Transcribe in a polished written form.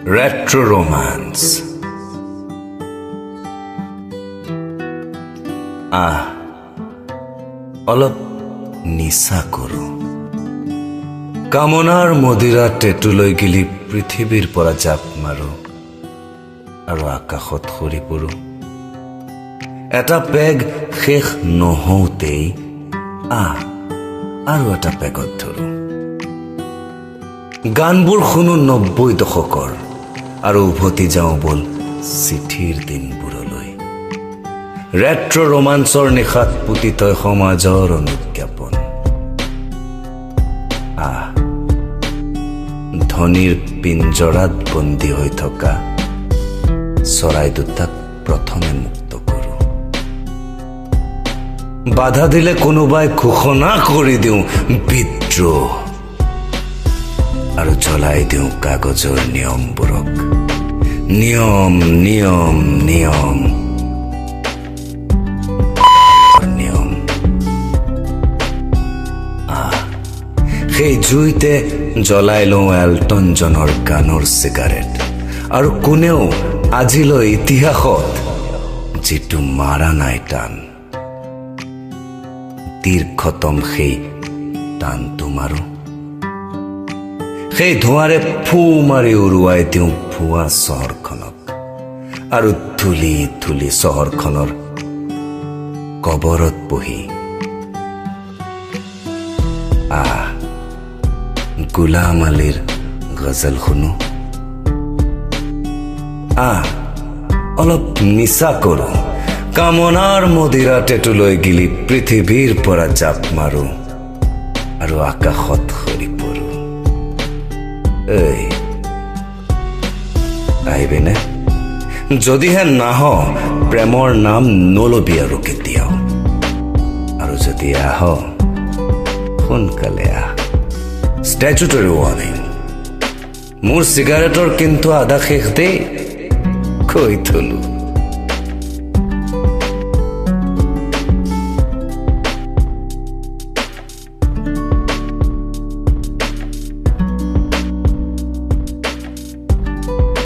Retro ৰোমাঞ্চ। আহ, অলপ নিচা কৰোঁ। কামনাৰ মদিৰা টেটুলৈ গিলি পৃথিৱীৰ পৰা জাপ মাৰো আৰু আকাশত সৰি পৰো। এটা পেগ শেষ নহওঁতেই আহ, আৰু এটা পেগত ধৰো। গানবোৰ শুনো 90 দশকৰ আৰু উভতি যাওঁ ব'ল চিঠিৰ দিনবোৰলৈ। ৰেট্ৰ ৰোমাঞ্চৰ নিশাত পুতি থয় সমাজৰ অনুজ্ঞাপন। আহ, ধনীৰ পিঞ্জৰাত বন্দী হৈ থকা চৰাই দুটাক প্ৰথমে মুক্ত কৰোঁ। বাধা দিলে কোনোবাই ঘোষণা কৰি দিওঁ বিদ্ৰোহ আৰু জ্বলাই দিওঁ কাগজৰ নিয়মবোৰক। নিয়ম, নিয়ম, নিয়ম, নিয়ম। আহ, সেই জুইতে জ্বলাই লওঁ এল্টন জনৰ গানৰ চিগাৰেট আৰু কোনেও আজিলৈ ইতিহাসত যিটো মাৰা নাই টান, দীৰ্ঘতম সেই টানটো মাৰো। সেই ধোঁৱাৰে ফু মাৰি উৰুৱাই দিওঁ ভুৱা চহৰখনক আৰু ধূলি ধূলি চহৰখনৰ কবৰত বহি আহ, গোলাম আলীৰ গজল শুনো। আহ, অলপ নিচা কৰোঁ। কামনাৰ মদিৰা টেটুলৈ গিলি পৃথিৱীৰ পৰা জাপ মাৰো আৰু আকাশত সৰি পৰো। এই, আহিবিনে? যদিহে নাহ, প্ৰেমৰ নাম নলবি আৰু কেতিয়াও। আৰু যদি আহ, সোনকালে আহ। ষ্টেচুটৰী ৱাৰ্ণিং, মোৰ চিগাৰেটৰ কিন্তু আধা শেষ দেই, কৈ থলো।